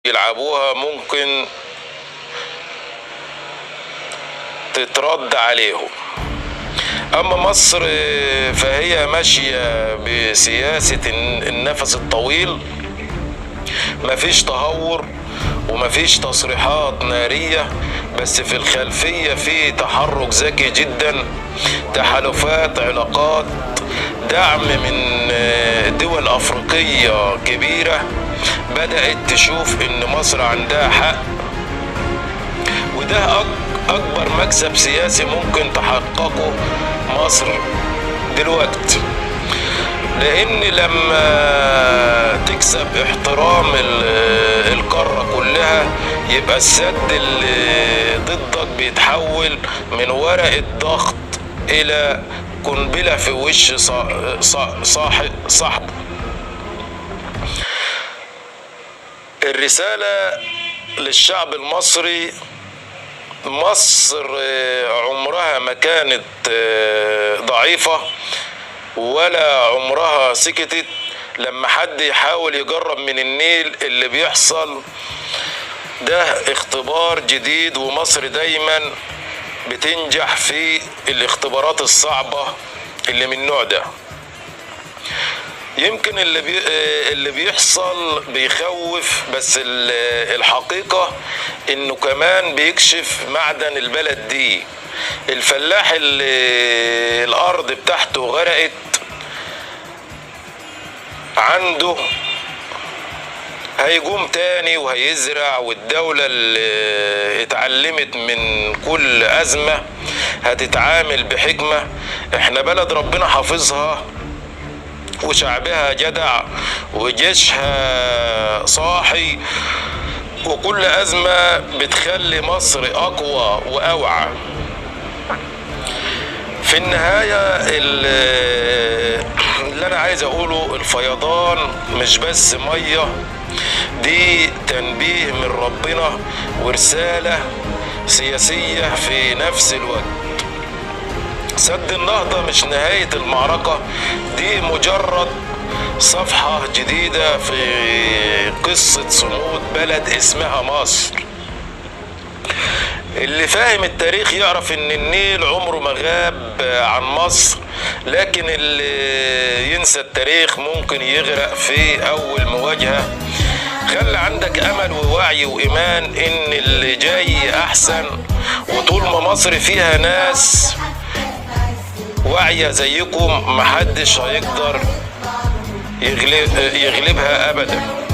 يلعبوها ممكن تترد عليهم. أما مصر فهي ماشية بسياسة النفس الطويل، مفيش تهور ومفيش تصريحات نارية، بس في الخلفية في تحرك ذكي جدا، تحالفات، علاقات، دعم من دول أفريقية كبيرة بدأت تشوف إن مصر عندها حق، وده أكبر مكسب سياسي ممكن تحققه مصر دلوقتي. لأن لما تكسب احترام القارة كلها يبقى السد اللي ضدك بيتحول من ورقة ضغط إلى قنبلة في وش صاحبه. الرسالة للشعب المصري: مصر عمرها ما كانت ضعيفة ولا عمرها سكتت لما حد يحاول يجرب من النيل. اللي بيحصل ده اختبار جديد، ومصر دايما بتنجح في الاختبارات الصعبة اللي من النوع ده. يمكن اللي بيحصل بيخوف، بس الحقيقة انه كمان بيكشف معدن البلد دي. الفلاح اللي الارض بتاعته غرقت عنده هيقوم تاني وهيزرع، والدولة اللي اتعلمت من كل أزمة هتتعامل بحكمة. احنا بلد ربنا حافظها، وشعبها جدع، وجيشها صاحي، وكل أزمة بتخلي مصر أقوى وأوعى. في النهاية اللي أنا عايز أقوله، الفيضان مش بس مية، دي تنبيه من ربنا ورسالة سياسية في نفس الوقت. سد النهضة مش نهاية المعركة، دي مجرد صفحة جديدة في قصة صمود بلد اسمها مصر. اللي فاهم التاريخ يعرف ان النيل عمره ما غاب عن مصر، لكن اللي ينسى التاريخ ممكن يغرق في اول مواجهة. خلي عندك امل ووعي وايمان ان اللي جاي احسن، وطول ما مصر فيها ناس واعية زيكم محدش هيقدر يغلبها ابدا.